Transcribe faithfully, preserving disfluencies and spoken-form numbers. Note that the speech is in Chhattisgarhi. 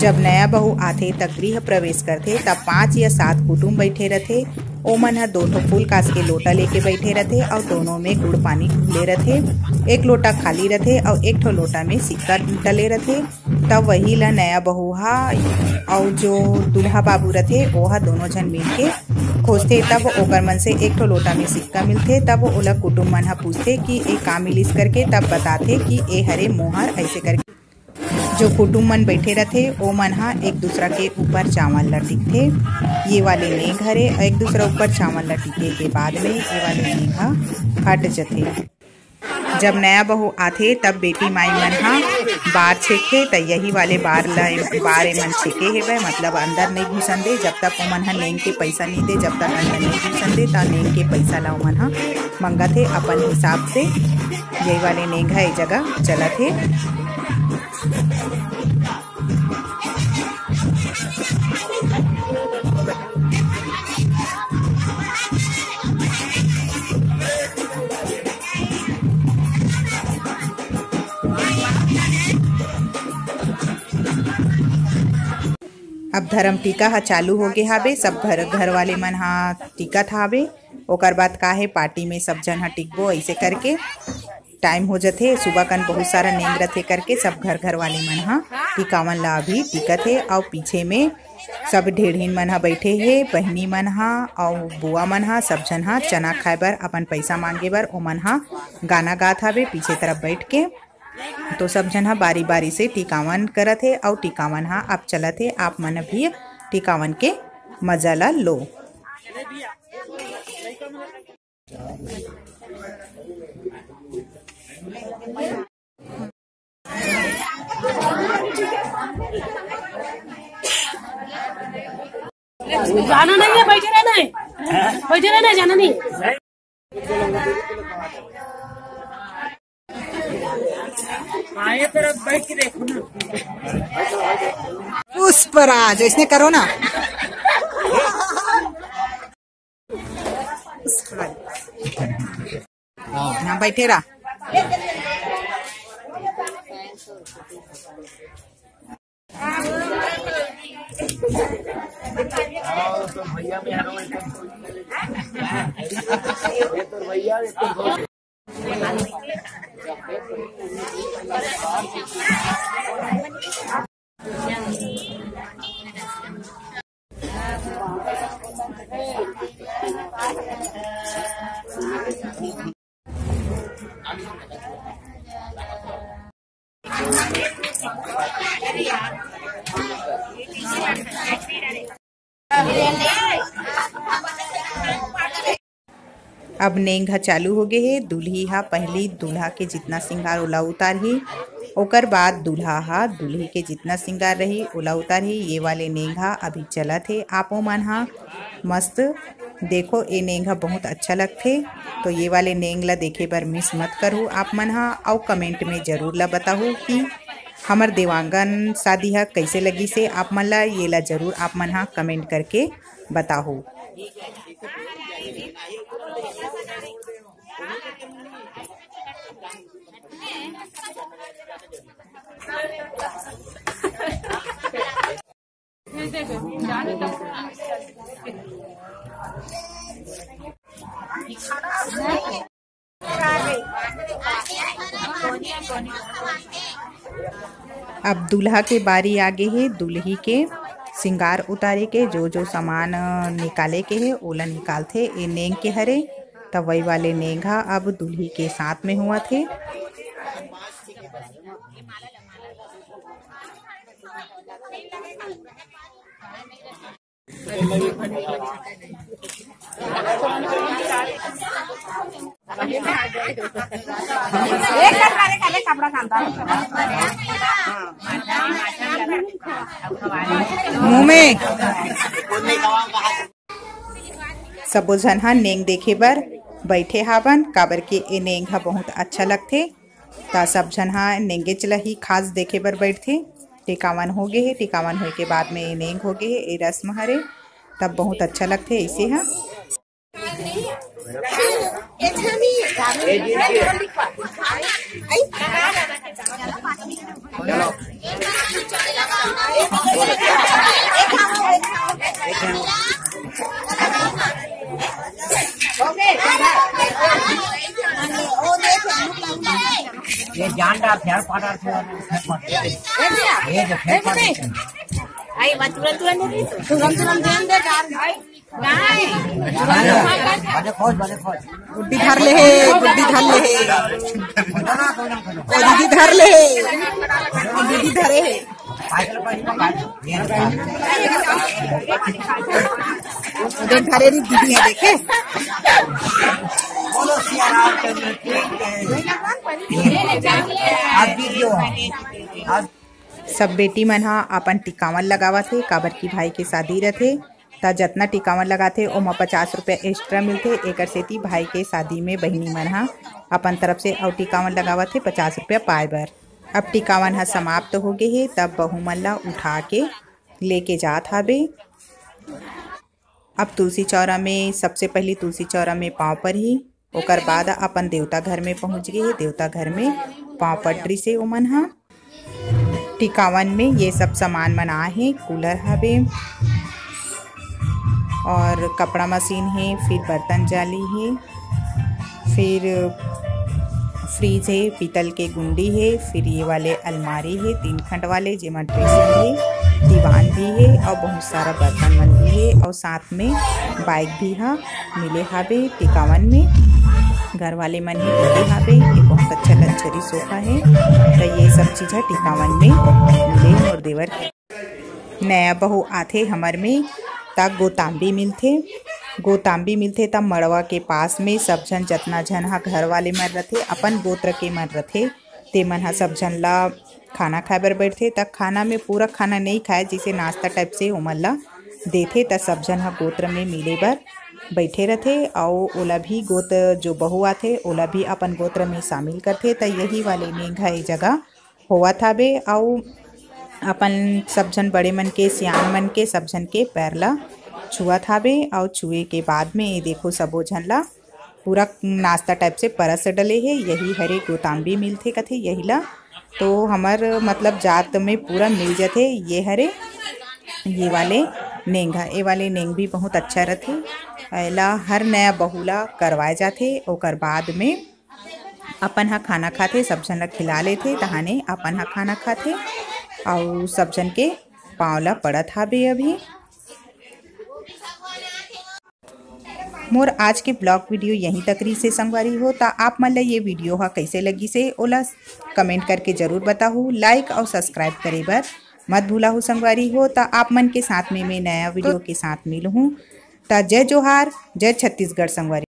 जब नया बहू आथे त गृह प्रवेश करथे, तब पांच या सात कुटुम बैठे रथे। ओमन ह दो ठो फूल कास के लोटा लेके बैठे रथे अउ दोनों में गुड़ पानी घुले रथे। एक लोटा खाली रथे अउ एक ठो लोटा में सिक्का डले रथे। तब वही ला नया बहू हा अउ जो दूल्हा बाबू रथे, ओहा दोनों झन मिलके खोजथे। तब ओकर मन से एक ठो लोटा में सिक्का मिलथे। तब ओला कुटुम मन ह पूछथे कि ए का मिलिस करके, तब बताथे कि ए हरे मोहर, ऐसे करके। जो कुटुम मन बैठे रथे, ओ मन ह एक दूसरा के ऊपर चावल ला टिकथे। ये वाले नेंग हरे, एक दूसरा ऊपर चावल ला टिके के बाद में ये वाले नेंग ह हट जथे। जब नया बहू आथे, तब बेटी माई मन ह बार छेकथे, त यही वाले बार ला, बार एमन छेके हेवय, मतलब अंदर नइ घुसन दे। जब तक ओमन ह नेंग के पैसा नइ दे, जब तक अंदर नइ घुसन दे, त नेंग के पैसा ला ओमन ह मंगत हे अपन हिसाब से। यही वाले नेंग ह ए जगह चलत हे। अब धर्म टीका ह चालू हो गे हाबे, सब घर, घर वाले मन ह टिकत हाबे। ओकर बाद का हे, पार्टी में सब झन ह टिकबो, ऐसे करके टाइम हो जथे। सुबह कन बहुत सारा नेंग रथे करके सब घर, घर वाले मन ह टिकावन ला अभी टिकत हे। अउ पीछे में सब ढेढ़िन मन ह बैठे हे, बहिनी मन ह अउ बुआ मन ह, सब झन ह चना खाए बर अपन पैसा मांगे बर ओमन ह गाना गात हवे पीछे तरफ बैठ के। तो सब झन ह बारी बारी से टिकावन करत हे अउ टिकावन ह अब चलत हे। आप मन भी टिकावन के मजा ला लो। जाना नहीं है, बैठे रहना है, बैठे रहना है, जाना नहीं। आए तरफ बैठ के देखो ना। पुष्पराज, इसने करो ना। हाँ, बैठे रहा। अब नेंग ह चालू हो गे हे। दूल्ही ह पहिली दूल्हा के जितना सिंगार ओला उतारही, ओकर बाद दूल्हा ह दूल्ही के जितना सिंगार रही ओला उतारही। ये वाले नेंग ह अभी चलत हे। आपो मन ह मस्त देखो, ए नेंग ह बहुत अच्छा लगथे। तो ये वाले नेंग ला देखे बर मिस मत करहू आप मन ह, अउ कमेंट में जरूर ला बताहू कि हमर देवांगन शादी ह कइसे लगिस हे आप मन ला। ये ला जरूर आप मन ह कमेंट करके बताहू। अब दूल्हा के बारी आगे हे, दूल्ही के सिंगार उतारे के, जो जो सामान निकाले के हे ओला निकालथे। ए नेंग के हरे, त वही वाले नेंग ह अब दूल्ही के साथ में होवत हे। मुंह में सबो झन ह नेंग देखे बर बैठे हावन, काबर के ए नेंग ह बहुत अच्छा लगथे। त सब झन ह नेंगेच ल ही खास देखे बर बैठथे। टिकावन हो गे हे, टिकावन होए के बाद में ए नेंग हो गे हे, ए रस्म हरे, तब बहुत अच्छा लगथे इसे ह। ये जान डार फेर पाटार फेर, फेर पाटार। ये जो फेर पाटार। आई बात तुरंत तुरंत दे दे। तुरंत तुरंत दे दे डार। नहीं। बने खोज, बने खोज। गुड्डी धर ले हे, गुड्डी धर ले हे। ओ दीदी धर ले हे। ओ दीदी धरे हे। उधर धरे रही दीदी है, देखे। बोलो सिया रामचंद्र की जय। अब वीडियो है। अब सब बेटी मन ह अपन टिकावन लगावत हे, काबर की भाई के शादी रथे, त जतना टिकावन लगाथे, ओमा पचास रुपया एक्स्ट्रा मिलथे। एकर सेती भाई के शादी में बहिनी मन ह अपन तरफ से अउ टिकावन लगावत हे पचास रुपया पाए बर। अब टिकावन ह समाप्त हो गे हे, तब बहू मन ला उठा के लेके जात हाबे। अब तुलसी चौरा में, सबसे पहली तुलसी चौरा में पाँव परही, ओकर बाद अपन देवता घर में पहुँच गे हे। देवता घर में पाँव पट रिसे ओमन ह। टिकावन में ये सब सामान मन आए हे, कूलर हवे और कपड़ा मशीन हे, फिर बर्तन जाली हे, फिर फ्रिज हे, पीतल के गुंडी हे, फिर ये वाले अलमारी हे तीन खंड वाले, जेमा ड्रेसिंग हे, दीवान भी हे और बहुत सारा बर्तन मन भी हे और साथ में बाइक भी हा मिले हाबे टिकावन में। घर वाले मन ही देखे हाबे, ये बहुत अच्छा लग्जरी सोफा हे। तो ये सब चीज ह टिकावन में मिले मोर देवर। नया बहू आथे हमर में, त गोताम्बी मिलथे। गोताम्बी मिलथे त मड़वा के पास में सब झन, जतना झन ह घर वाले मन रथे, अपन गोत्र के मन रथे, ते मन ह सब झन ला खाना खाए बर बैठथे। त खाना में पूरा खाना नहीं खाए, जैसे नाश्ता टाइप से ओमन ला देथे, त सब झन ह गोत्र में मिले बर बैठे रथे। अउ ओला भी गोत्र, जो बहू आथे, ओला भी अपन गोत्र में शामिल करथे। त यही वाले नेंग ह ए जगह होवत हाबे अउ अपन सब झन बड़े मन के, सियान मन के, सब झन के पैर ला छुअत हाबे। अउ छुए के बाद में ये देखो, सबो झन ला पूरा नाश्ता टाइप से परस डले हे। यही हरे गोताम्बी मिलथे कथे यही ला, तो हमर मतलब जात में पूरा मिल जथे। ये हरे, ये वाले नेंग ह, ये वाले नेंग भी बहुत अच्छा रथे। एला हर नया बहू ला करवाए जाथे। ओकर बाद में अपन ह खाना खाथे, सब झन ला खिला लेथे, तहाने अपन ह खाना खाथे। अउ सब झन के पाँव ला पड़त हाबे अभी। मोर आज के ब्लॉग वीडियो यहीं तक रहिसे संगवारी हो। त आप मन ला ये वीडियो ह कैसे लगिसे, ओला कमेंट करके जरूर बताहू। लाइक अउ सब्सक्राइब करे बर मत भूलाहू संगवारी हो। त आप मन के साथ में मैं नया वीडियो के साथ मिलहूँ। त जय जोहार, जय छत्तीसगढ़ संगवारी।